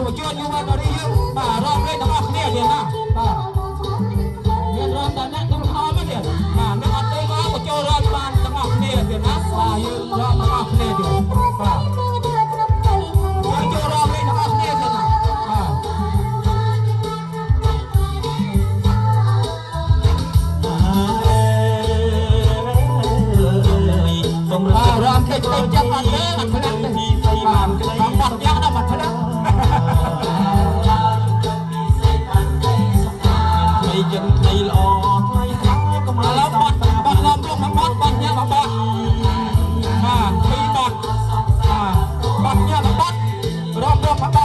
វជនយុវនារីយើងបាទរំលេងទាំងអស់គ្នាទៀតណាបាទមានរំតែអ្នកទូលខមទៀតបាទអ្នកអត់ទូលខមក៏ចូលរំបានទាំងអស់គ្នាទៀតណាបាទយើងរំទាំងអស់គ្នាទៀតបាទយើងចូលរំលេងទាំងអស់គ្នាទៀតណាបាទ សូម បាទរំតិចតិចចឹងអត់ទេអត់ធ្លាក់ទេបាទតាមបត់យ៉ាងដល់អត់ធ្លាក់ ថ្មីចិនថ្មីល្អថ្លៃថ្លាកុំ ឥឡូវបត់បត់ឡំរងមកបត់បត់ញ៉ាំមកបត់បាទពីរបត់បាទបត់ញ៉ាំមកបត់រំរងមកបត់